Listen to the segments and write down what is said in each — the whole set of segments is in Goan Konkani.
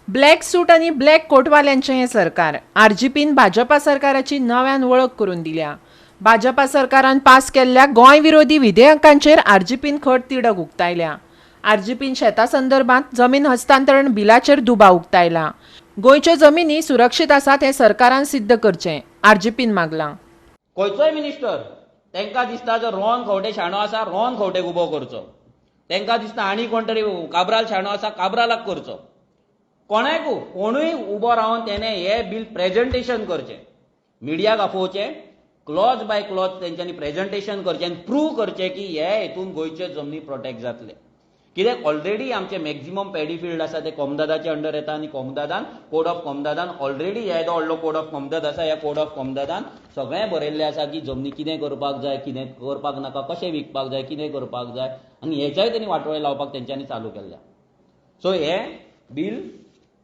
ब्लॅक सूट आनी ब्लॅक कोटवाल्यांचें हें सरकार. आरजीपीन भाजपा सरकाराची नव्यान वळख करून दिल्या. भाजपा सरकारान पास केल्ल्या गोंय विरोधी विधेयकांचेर आरजीपीन खर तिडक उक्तायल्या. आरजीपीन शेता संदर्भात जमीन हस्तांतरण बिलाचेर दुबाव उक्तायला. गोंयच्यो जमिनी सुरक्षीत आसात हें सरकारान सिद्ध करचें, आरजीपीन मागलां. खंयचोय मिनिस्टर, तांकां दिसता जर रोहन खंवटे शाणो आसा, रोहन खंवटेक उबो करचो. तांकां दिसता आनी कोण तरी काब्राल शाणो आसा, काब्रालाक करचो. कोणायकू कोणूय उबो रावन तेणे हे बील प्रेजेंटेशन करचें, मिडियाक आपोवचें, क्लॉज बाय क्लॉज तेंच्यांनी प्रेजेंटेशन करचें आनी प्रूव करचें की हे हितून गोंयचे जमनी प्रोटेक्ट जातले. कित्याक ऑलरेडी आमचे मॅक्झिमम पॅडी फिल्ड आसा ते कोमदादाचे अंडर येता आनी कोमदादान, कोड ऑफ कोमदादान ऑलरेडी येदो व्हडलो कोड ऑफ कोमदाद आसा. ह्या कोड ऑफ कोमदादान सगळें बरयल्लें आसा की जमनी कितें करपाक जाय, कितें करपाक नाका, कशें विकपाक जाय, कितें करपाक जाय आनी हेच्याय तेणी वाटोळे लावपाक तेंच्यांनी चालू केल्लें. सो हें बील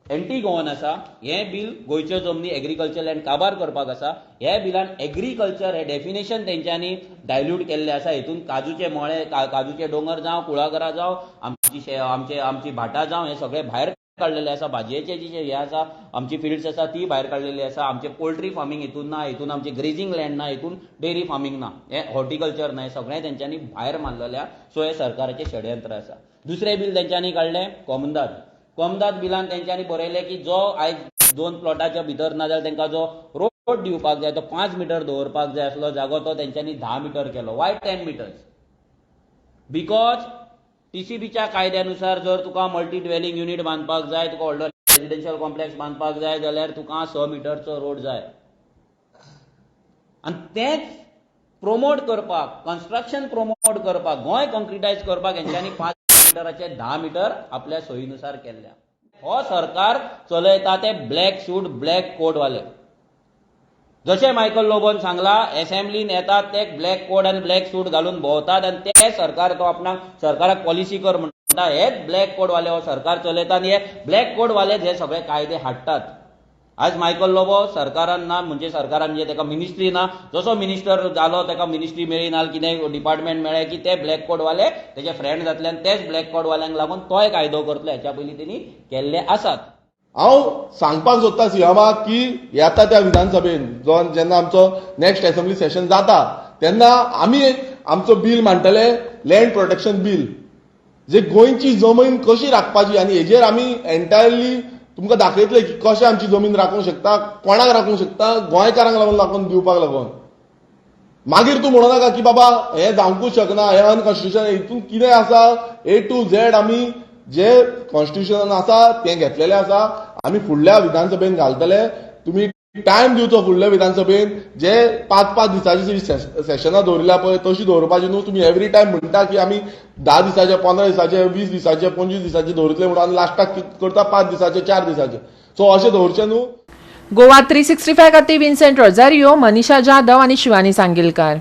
एंटी गोवन आसा. हें बील गोंयच्यो जमनी, एग्रीकल्चर लँड काबार करपाक आसा. ह्या बिलान एग्रीकल्चर हें डेफिनेशन तेंच्यांनी डायल्यूट केल्लें आसा. हितून काजूचे मळे, काजूचे दोंगर जावं, कुळागरां जावं, आमची आमचे आमची भाटां जावं, हे सगळे भायर काडलेले आसा. भाजयेचे जे हे आसा, आमची फिल्ड्स आसा, ती भायर काडलेली आसा. आमचे पोल्ट्री फार्मींग हितून ना, हितून आमचे ग्रेजींग लँड ना, हितून डेअरी फार्मींग ना, हें हॉर्टिकल्चर ना, हें सगळें तेंच्यांनी भायर मारलेलें. सो हें सरकाराचें षडयंत्र आसा. दुसरें बील तेंच्यांनी काडलें कोमदाद. कोमदाद बिलान तेंच्यांनी बरयलें की जो आयज दोन प्लॉटाच्या भितर ना जाल्यार तांकां जो रोड दिवपाक जाय तो 5 मिटर दवरपाक जाय आसलो जागो, तो तेंच्यांनी 10 मिटर केलो. Why 10 meters? Because टीसीबीच्या कायद्यानुसार जर तुका मल्टी ड्वेलिंग युनीट बांदपाक जाय, तुका व्हडलो रेजिडेन्शियल कॉम्प्लेक्स बांदपाक जाय जाल्यार तुका 6 मिटरचो रोड जाय. आनी तेंच प्रोमोट करपाक, कन्स्ट्रक्शन प्रोमोट करपाक, गोंय कॉन्क्रिटायज करपाक हेंच्यांनी 5 मिटराचे 10 मिटर आपल्या सोयीनुसार केल्ल्या. हो सरकार चलयता ते ब्लॅक सूट ब्लॅक कोटवाले. जशें मायकल लोबोन सांगला, एसेंब्लीन येतात ते ब्लॅक कोट आनी ब्लॅक सूट घालून भोंवतात आनी ते सरकार तो आपणाक सरकाराक पॉलिसी कर म्हणटा. हेच ब्लॅक कोटवाले हो सरकार चलयता आनी हे ब्लॅक कोटवाले हे सगळे कायदे हाडटात. आज मायकल लोबो सरकारान ना, म्हणजे सरकारान म्हणजे ताका मिनिस्ट्री ना. जसो मिनिस्टर जालो, ताका मिनिस्ट्री मेळ्ळी ना, कितें डिपार्टमेंट मेळ्ळें की ते ब्लॅक कोटवाले तेजे फ्रेंड जातले आनी तेच ब्लॅक कोटवाल्यांक लागून तोय कायदो करतलो. हेच्या पयलीं तेणी केल्ले आसात. हांव सांगपाक सोदता सीएमाक की येता त्या विधानसभेन जो जेन्ना आमचो नेक्स्ट असेंब्ली सेशन जाता तेन्ना आमी आमचो बील मांडटले, लँड प्रोटेक्शन बील, जे गोंयची जमीन कशी राखपाची. आनी हेजेर आमी एंटायरली तुमकां दाखयतले की कशें आमची जमीन राखूंक शकता, कोणाक राखूंक शकता, गोंयकारांक लागून राखून दिवपाक लागून. मागीर तूं म्हणू नाका की बाबा हें जावंकूच शकना, हें अनकॉन्स्टिट्युशन. हितून कितें आसा, ए टू झेड आमी जे कॉन्स्टिट्युशनान आसा तें घेतलेलें आसा. आमी फुडल्या विधानसभेन घालतले. तुमी टायम दिवचो. फुडल्या विधानसभेन जे पांच पांच दिसाची सेशनां दवरिल्या पळय, तशी दवरपाची न्हू. तुमी एवरी टायम म्हणटा की आमी 10 दिसाचे, 15 दिसाचे, 20 दिसाचे, 25 दिसाचे दवरितले म्हणून आनी लास्टाक करता 5 दिसाचे, 4 दिसाचे. सो अशें दवरचें न्हू. गोवा 365 खातीर विन्सेंट रोजारियो, मनीषा जाधव आनी शिवानी सांगीलकार.